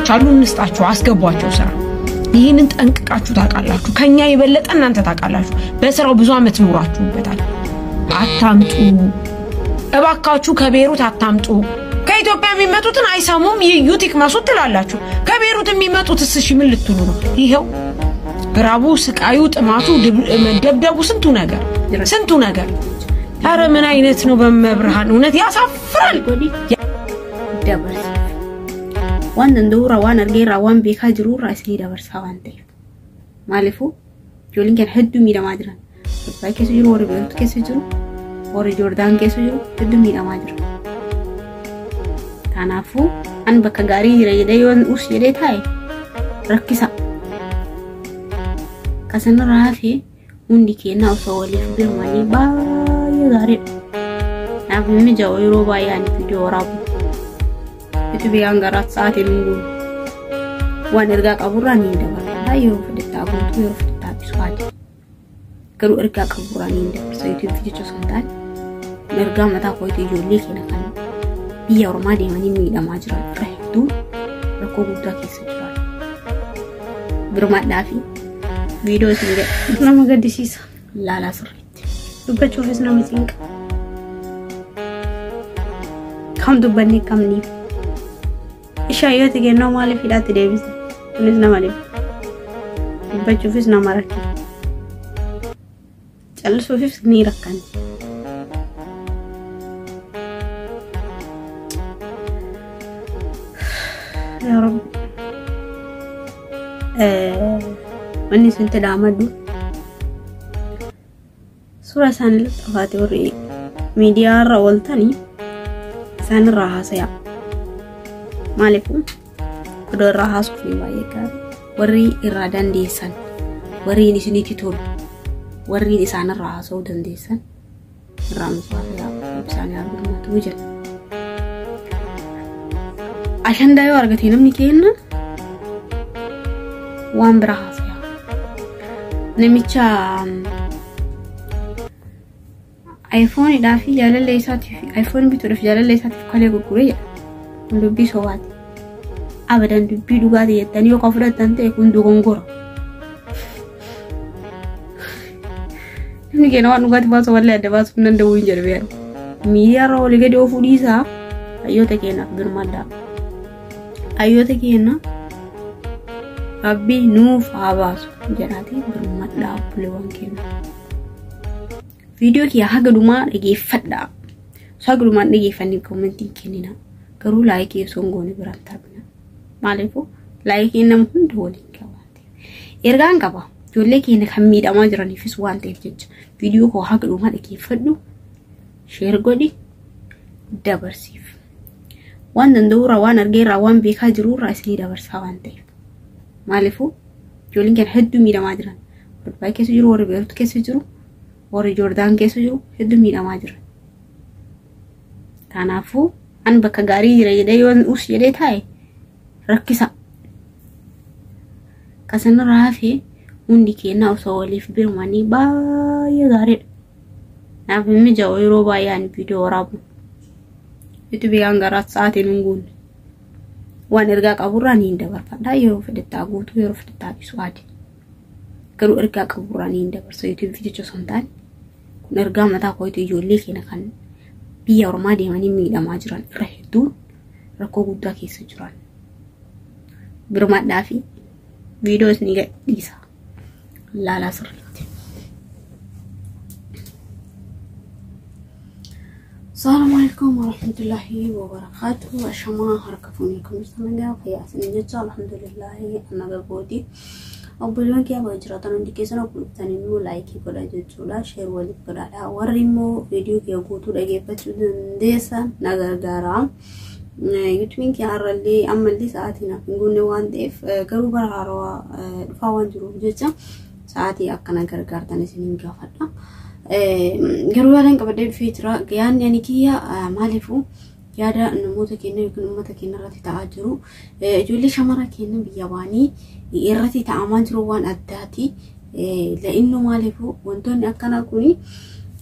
ልጆች አሉ፣ እንስጣቸው፣ አስገቧቸው ስራ። ይህንን ጠንቅቃችሁ ታውቃላችሁ። ከኛ የበለጠ እናንተ ታውቃላችሁ። በስራው ብዙ አመት ኖራችሁበታል። አታምጡ እባካችሁ፣ ከቤሩት አታምጡ። ከኢትዮጵያ የሚመጡትን አይሰሙም፣ ይዩት ይቅመሱት ትላላችሁ። ከቤሩት የሚመጡትስ እሺ ምን ልትሉ ነው? ይኸው ራቡ፣ ስቃዩ፣ ጥማቱ፣ መደብደቡ፣ ስንቱ ነገር ስንቱ ነገር። አረ ምን አይነት ነው? በመብርሃን እውነት ያሳፍራል። Dabarsa. Waan danda'urraa, waan argeerraa, waan beekaa jirurraa isinii dabarsaa waan ta'eef. Maaliifuu ijoolleen keenya hedduu miidhamaa jiran. Dubaay keessa jiru, warri Beirut keessa jiru, warri Joordaan keessa jiru hedduu miidhamaa jiran. Kanaafuu an bakka gaarii jira jedhee yoo us jedhee taa'e rakkisa. Kasanirraa hafee hundi keenya osoo waliif birmanii baay'ee gaariidha. Naaf hin mijaa'u yeroo baay'ee ani viidiyoo waraabu. Yuutuubii garaat sa'aatiin hin guunu. Waan ergaa qaburraa ni dabarfadha. Yeroo fedhattaa guutuu, yeroo fedhattaa dhiisu haati. Garuu ergaa qaburraa ni dabarsa. Yuutuubii jecha osoo hin taane ergaa mataa kootii ijoollee keenya kan biyya ormaa deemanii miidhamaa jiran irra hedduu rakkoo guddaa keessa jiran. Birmadhaa fi viidiyoo isin jedha. Nama gaddisiisa. Laalaa sirriitti. Dubbachuufis nama cinqa. Kam dubbannee kamniif. Ishaayyooti kennoo maaliif hidhaatti deebisa? Kunis nama dhiba. Dubbachuufis nama rakkisa. Callisuufis ni rakkanne. Yaa Rabbi. Wanni isintti dhaamadhu suura isaanii laxafaate warri miidiyaa irra ooltanii isaan irraa haasayaa. Maaliif odoo irraa haasuuf ni baay'ee gaarii. Warri irraa dandeessan, warri isinitti tolu, warri isaan irraa haasa'uu dandeessan irraa nuuf haasayaa, isaanii argummatu jedha. Ashandaa yoo argate namni kenna waan biraa haasaya. Namicha iPhone-dhaa fi jaalallee isaatiif iPhone bituudhaaf jaalallee isaatiif kalee gurguree jedha. Kun dubbii sobaati. Abadan dubbii dhugaatii jettanii yoo kan fudhattan ta'e kun dogongora. Namni keenya waan dhugaatii baasu wallee adda baasuuf hin danda'u hin jedhu yaadu. Miidiyaa irra olii gadi oofuu dhiisaa hayyoota keenyaaf birmaddaa. Hayyoota keenya Rabbi nuuf haa baasu jedhaatii birmadhaa obboleewwan keenya. Viidiyoo kiyya haga dhumaa dhageeffadhaa. Osoo haga dhumaa hin dhageeffanne koomentiin kennina. Garuu laayikii osoo hin goone biraan darbina. Maaliifuu laayikiin nama hunda waliin qaba waan ta'eef. Ergaan qaba. Ijoollee keenya kan miidhamaa jiraniifis waan ta'eef jecha viidiyoo koo haga dhumaa dhageeffadhu. Sheer godhi, dabarsiif. Waan danda'urraa, waan argeerraa, waan beekaa jirurraa isinii dabarsaa waan ta'eef. Maaliifuu ijoolleen keenya hedduu miidhamaa jiran. Dubaay keessa jiru, warri Beirut keessa jiru, warri Joordaan keessa jiru hedduu miidhamaa jiran. Kanaafuu an bakka gaarii jira jedhee yoo us jedhee taa'e rakkisa. Kasanirraa hafee hundi keenya osoo waliif birmanii baay'ee gaariidha. Naaf hin mijaa'u yeroo baay'ee ani viidiyoo waraabu. Yuutuubii garaat sa'aatiin hin guunne. Waan ergaa qaburraa ni dabarfadha. Yeroo fedhattaa guutuu, yeroo fedhattaa dhiisu haati. Garuu ergaa qaburraa ni dabarsa. Yuutuubii jecha osoo hin taane kun ergaa mataa kootii ijoollee keenya kan biyya ormaa deemanii miidhamaa jiran irra hedduun rakkoo guddaa keessa jiran. Birmadhaa fi viidiyoo isin gadhiisa. Laalaa sirriitti. Assalamu alaikum warahmatullahi wabarakatuh. Ashamaa harka fuunee kunuunsa nagaa fayyaa isin jecha alhamdulillahi naga gooti. Obboleewwan kiyya bakka jiraatan hundi keessan obboleettan immoo laayikii godha jechuudha. Sheer waliif godhaadha. Warri immoo viidiyoo kiyya guutuu dhageeffachuu dandeessan na gargaara. Yuutuubiin kiyya har'allee ammallee sa'aatii naaf hin guunne waan ta'eef garuu bara haarawaa dhufaa waan jiruuf jecha sa'aatii akkana gargaartan isiniin gaafadha. Garuu yaadan qabadhee dhufee jira. Yaadni ani kiyya maaliifuu yaada namoota keenya yookiin uummata keenya irratti ta'aa jiru. Ijoollee shamara keenya biyya baanii irratti ta'amaa jiru waan addaati. La'innu maaliifuu wantoonni akkanaa kuni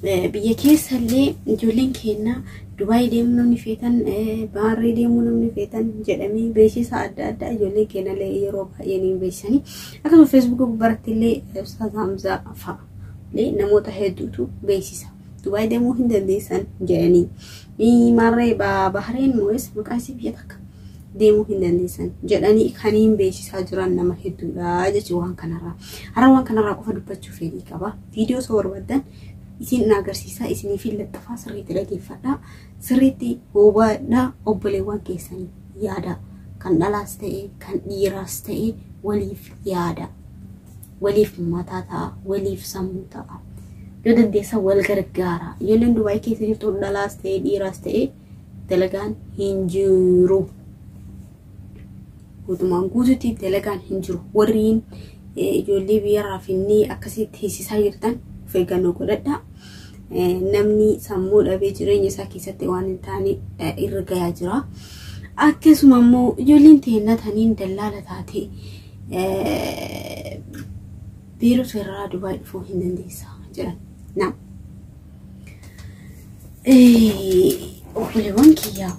Biyya keessallee ijoolleen keenya Dubaay deemuu namni feetan, Baharree deemuu namni feetan jedhamee beeksisa adda addaa ijoolleen keenyallee yeroo baay'ee ni beeksisanii. Akkasuma Feesbuukii gubbaratti illee Ustaaz Hamzaa fa'a illee namoota hedduutu beeksisa. Dubaay deemuu hin dandeessan jedhanii. Maarree Bahareen moo'es maqaa isii biyya takka deemuu hin dandeessan jedhanii kaniin beeksisaa jiran nama hedduudha jechuudha waan kanarraa. Har'a waan kanarraa qofa dubbachuu fedhii qaba. Viidiyoo osoo barbaaddan isin agarsiisaa, isiniif laxxafaa, sirriitti dhageeffadhaa, sirriitti hubadhaa. Obboleewwan keessanii yaada, kan dhalaas ta'e kan dhiiraas ta'e, waliif yaada, waliif mataa ta'a, waliif sammuu ta'a, yoo dandeessan wal gargaara. Ijoolleen Dubaay keessa jirtu dhalaas ta'e dhiiraas ta'e dalagaan hin jiru. Guutumaan guutuutti dalagaan hin jiru. Warriin ijoollee biyyarraa finnee akkasitti hiisisaa jirtan of eeggannoo godhadhaa. Namni sammuu dhabee jireenya isaa keessatti waan hin taane irra gayaa jira. Akkasuma immoo ijoolleen teennaa taniin dallaala taate Beerut irraa Dubaay dhufuu hin dandeessa jedhan. Naam. Obboleewwan kiyyaa,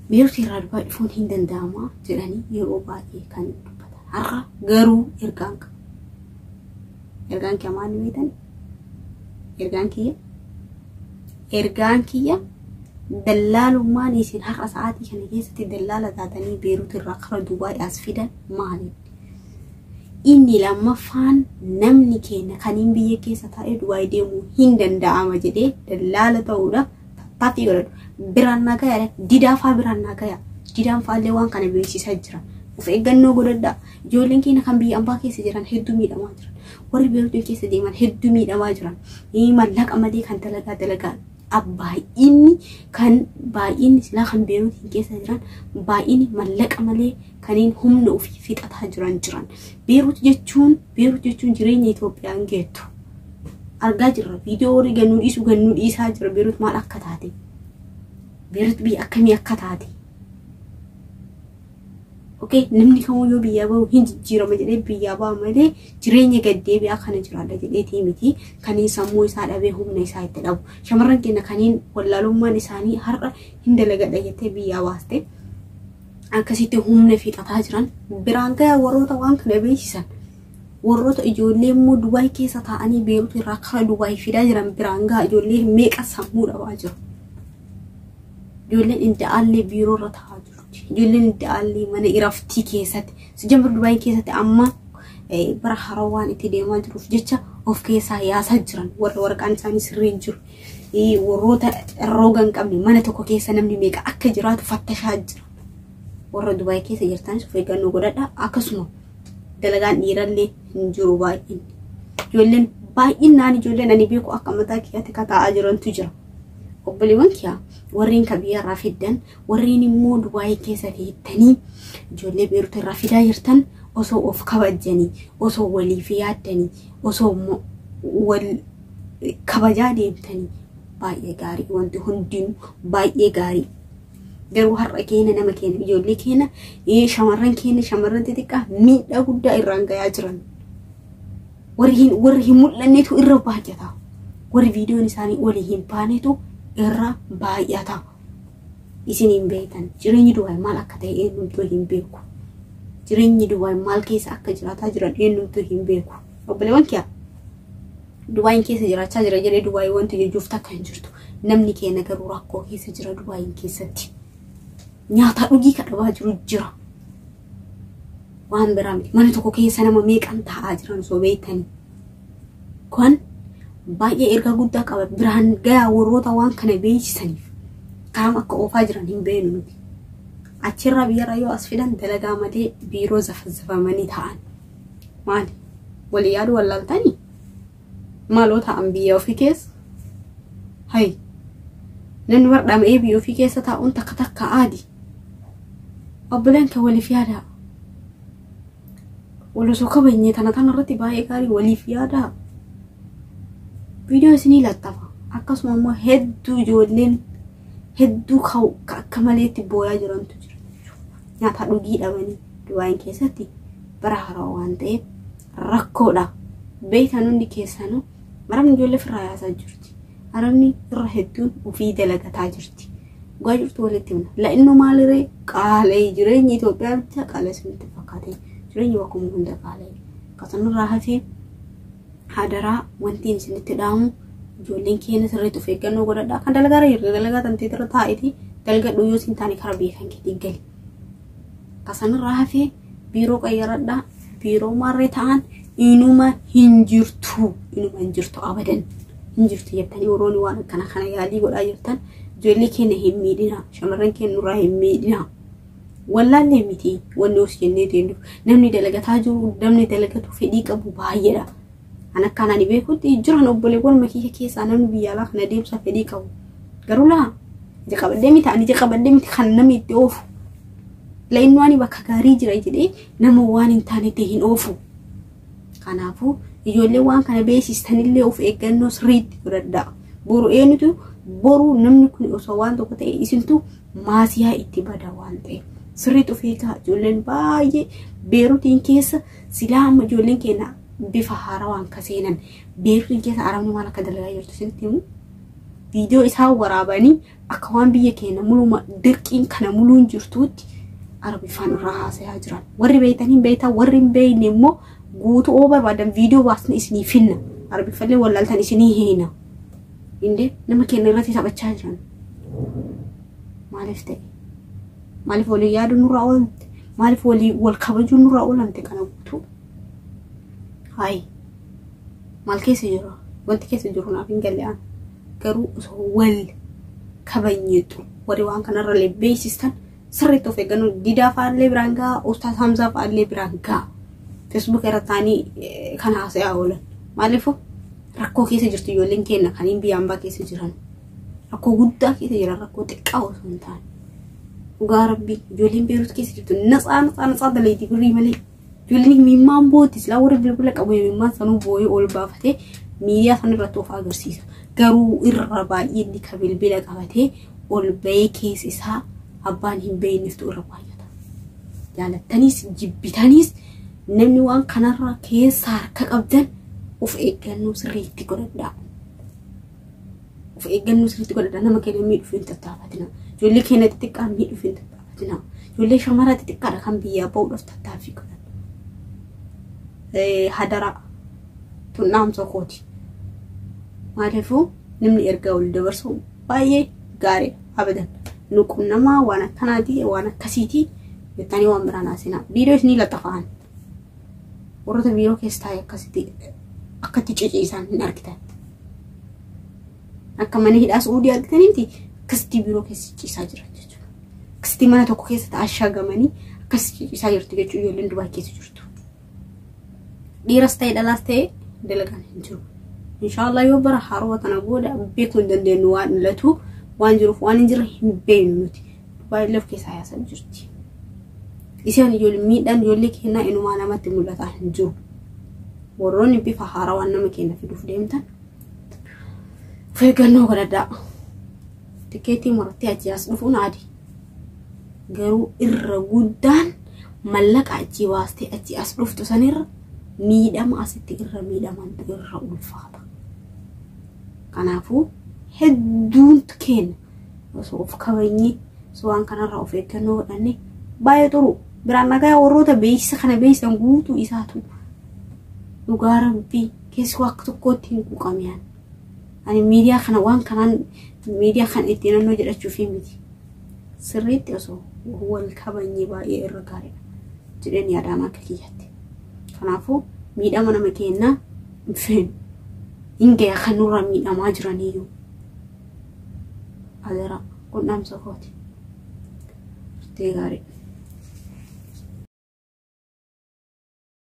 Beerut irraa Dubaay dhufuun hin danda'ama jedhanii yeroo baay'ee kan dubbatan. Har'a garuu ergaan qaba. Ergaan kiyya maal beektan? Ergaan kiyya? Ergaan kiyya, dallaalummaan isin har'a sa'aatii kana keessatti dallaala taatanii Beerut irraa kara Dubaay as fidan maali? Inni lammaffaan, namni keenya kaniin biyya keessa taa'ee Dubaay deemuu hin danda'ama jedhee dallaala ta'uudhaaf tattaaffii godhatu. Biraan naa gayaa, didaa fa'aa biraan naa gayaa. Didaan fa'aallee waan kana beeksisaa jira. Of eeggannoo godhadhaa. Ijoolleen keenya kan biyya ambaa keessa jiran hedduu miidhamaa jiran. Warri Beeruutiin keessa deeman hedduu miidhamaa jiran. Mallaqa malee kan dalagaa dalagaa baay'inni, kan baay'inni silaa kan Beeruutiin keessa jiran baay'inni mallaqa malee kanneen humna ofii fixataa jiran. Beeruut jechuun jireenya Itoophiyaan geettu. Argaa jirra. Viidiyoo warri gannuu dhiisu gannuu dhiisaa jira. Beeruut maal akka taate? Beeruut biyya akkamii akka taate? Okay, namni kamuu yoo biyyaa bahu hin jijjiirama jedhee biyyaa baha malee jireenya gaddeebi'aa kana jiraadha jedheetii miti. Kaniin sammuu isaa dhabee humna isaa itti dhabu. Shamarran keenya kaniin wallaalummaan isaanii har'a hin dalagadha jettee biyyaa baaste akkasitti humna fixataa jiran biraan gahaa warroota waan kana beeksisan. Warroota ijoollee immoo Dubaay keessa taa'anii Beerut irraa kara Dubaay fidaa jiran biraan gahaa. Ijoollee meeqa sammuu dhabaa jiru. Ijoolleen inda'aallee biiroo irra taa'aa jiru. Ijoolleen inda'aallee mana iraftii keessatti. Sijjambar Dubaay keessatti amma bara haaraa waan itti deemaa jiruuf jecha of keessaa yaasaa jiran, warra waraqaan isaanii sirrii hin jiru. Warroota roga hin qabne, mana tokko keessa namni meeqa akka jiraatu fattashaa jira. Warra Dubaay keessa jirtanis of eeggannoo godhadha. Akkasuma dalagaan dhiirallee hin jiru baay'een. Ijoolleen baay'inaan, ijoolleen ani beeku akka mataa kiyyaatti ka taa'aa jirantu jira. Obboleewwan kiyyaa, warreen ka biyyarraa fiddan, warreen immoo Dubaayii keessa teettanii ijoollee Beerut irraa fidaa jirtan, osoo of kabajjanii, osoo waliif yaaddanii, osoo wal kabajaa deemtanii baay'ee gaarii, wanti hundinuu baay'ee gaarii. Garuu har'a keenya, nama keenya, ijoollee keenya, shamarran keenya, shamarran xixiqqaa miidhaa guddaa irraan gayaa jiran. Warri hin mul'annetu irra baay'ata. Warri viidiyoon isaanii olii hin baanetu irra baay'ata. Isin hin beektan, jireenyi Dubaay maal akka ta'e eenyumtuu hin beeku. Jireenyi Dubaay maal keessa akka jiraataa jiran eenyumtuu hin beeku. Obboleewwan kiyya, Dubaayin keessa jiraachaa jira jedhee Dubaay wanti jechuuf takka hin jirtu. Namni keenya garuu rakkoo keessa jira Dubaayin keessatti. Nyaata dhugii kadhabaa jiru jira. Waan biraa miti. Mana tokko keessa nama meeqan taa'aa jiran osoo beektanii. Kun baay'ee ergaa guddaa qaba. Biraan gayaa warroota waan kana beeksisaniif. Karam akka oofaa jiran hin beeknu nuti. Achirraa biyyarraa yoo as fidan dalagaa malee biiroo zafazafamanii taa'an. Maali? Walii yaaduu wallaaltanii? Maaloo ta'an biyya ofii keessa? Hayi! Namni bardhama'ee biyya ofii keessa taa'uun takka takka aadi. Obboleen kan waliif yaadaa. Wal osoo kabajnee tana tana irratti baay'ee gaarii, waliif yaadaa. Viidiyoo isinii laxxafa. Akkasuma immoo hedduu ijoolleen hedduu akka maleetti booyaa jirantu jira. Nyaata dhugii dhabanii Dubaayin keessatti bara haaraa waan ta'eef rakkoodha. Beektan hundi keessanuu. Arabni ijoollee ofirraa yaasaa jirti. Arabni irra hedduun ofii dalagataa jirti. Dhugaa jirtu walitti himna. La'innu maaliree qaala'ee jireenyi Itoophiyaa bicha qaala'ee isinitti fakkaate. Jireenyi bakkuma hunda qaala'ee. Akkasumarraa hafee hadaraa wanti isinitti dhaamu ijoolleen keenya sirriitti of eeggannoo godhadhaa. Kan dalagaa irra jirtu dalagaa tantee irra taa'eeti dalagadhu yoo siin taane karaa beekan keetii gali. Akkasumarraa hafee biiroo qayyaradhaa. Biiroo maarree ta'an inuma hin jirtu. Inuma hin jirtu abadan. Hin jirtu jettanii warroonni waan akkana kana yaalii godhaa jirtan ijoollee keenya hin miidhina. Shamarran keenya nurraa hin miidhina. Wallaallee miti wanni os jennee deemnu namni dalagataa jiru namni dalagatu fedhii qabu baay'eedha. An akkaan ani beekutti jiran obboleewwan makiyya keessaa namni biyya alaa kana deemsa fedhii qabu. Garuu laa ija qabadhee miti ani ija qabadhee miti kan namni itti oofu. La'innu ani bakka gaarii jira jedhee nama waan hin taanetti hin oofu. Kanaafuu ijoollee waan kana beeksistanillee of eeggannoo sirriitti godhadhaa. Boru eenyutu boru namni kun osoo waan tokko ta'e isintu maasiyaa itti bada waan ta'eef. Sirriitti of eegaa ijoolleen baay'ee Beeruutiin keessa silaa amma ijoolleen keenya bifa haarawaan ka seenan Beeruutiin keessa arabni maal akka dalagaa jirtu isinitti himu. Viidiyoo isaan waraabanii akka waan biyya keenya muluma dirqiin kana muluun jirtuutti arabiffaan irraa haasayaa jiran. Warri beektan hin beektan warri hin beekne immoo guutuu oo barbaadan viidiyoo baasne isinii finna. Arabiffallee wallaaltan isinii hiina. Indee nama keenya irratti taphachaa jiran. Maaliif ta'e? Maaliif walii yaadu nurraa oolamte? Maaliif walii wal kabajuu nurraa oolamte kana guutuu? Hayi maal keessa jira? Wanti keessa jiru naaf hin galle aan. Garuu osoo wal kabajneetu warri waan kanarra illee beeksistan sirriitti of eeggannoo didaa fa'aallee biraan ga'a, Ustaaz Hamzaa fa'aallee biraan ga'a. Facebook irra taa'anii kan haasa'aa oolan. Maaliif rakkoo keessa jirtu ijoolleen keenya kan hin biyya ambaa keessa jiran. Rakkoo guddaa keessa jiran rakkoo xiqqaa osoo hin taane. Dhugaa rabbii ijoolleen Beerut keessa jirtu natsaa natsaa natsaa dalayti birrii malee. Ijoolleen himimmaan booti silaa warri bilbila qabu himimmaan sanuu boo'ee ol baafatee miidiyaa san irratti of agarsiisa. Garuu irra baay'een ka bilbila qabatee ol bahee keessa isaa abbaan hin beekneftu irra baay'ata. Jaalattaniis jibbitaniis namni waan kanarra keessa harka qabdan of eeggannoo sirriitti godhadhaa. Of eeggannoo sirriitti godhadhaa nama keenya miidhuuf hin tattaafatina. Ijoollee keenya xixiqqaa miidhuuf hin tattaafatina. Ijoollee shamaraa xixiqqaadha kan biyyaa bahuudhaaf tattaaffii godhan. Hadaraa tun dhaamsa kooti. Maaliifuu namni ergaa wal dabarsu baay'ee gaariidha abadan. Nu qunnamaa waan akkanaati waan akkasiiti jettanii waan biraan haasinaa. Viidiyoo isinii laxxafa'an. Warroota biiroo keessa taa'e akkasitti akkatti ciciisan hin argitan. Akka mana hidhaa Su'uudii argitanitti akkasitti biiroo keessa ciciisaa jiran jechuudha. Akkasitti mana tokko keessa ta'a shagamanii akkasitti ciciisaa jirtu jechuudha ijoolleen Dubaay keessa jirtu. Dhiiras ta'e dhalaas ta'e dalagaan hin jiru. Inshaallah yoo bara haaroo tana booda beekuu hin dandeenyu waan dhalatu waan jiruuf waan hin jirre hin beeknu nuti. Dubaay illee of keessaa yaasaa jirti. Isaan ijoollee miidhaan ijoollee keenyaa inumaa namatti mul'ataa hin jiru. Warroonni bifa haarawaan nama keenya fiduuf deemtan of eeggannoo godhadhaa. Tikeetii murattee achii as dhufuun adi. Garuu irra guddaan mallaqa achii baastee achii as dhuftu sanirra miidhama asitti irra miidhamantu irra ulfaata. Kanaafuu hedduun keenya osoo of kabajnee osoo waan kanarraa of eeggannoo godhanne baay'ee xuru. Biraan nagaa warroota beeksisa kana beeksisan guutuu isaatu dhugaa rabbii keessi akka tokkootti hin quuqamiyaan. Ani miidiyaa kana waan kanaan miidiyaa kana ittiin naannoo jedhachuuf miti. Sirriitti osoo wal kabajnee baay'ee irra gaariidha jedheen yaadaan akka kiyyatti. Kanaafuu miidhama nama keenyaa hin feenu. Hin gaya kan nurraa miidhamaa jiraniyyuu. Adaraa kun dhaamsa kooti. Turtee gaarii.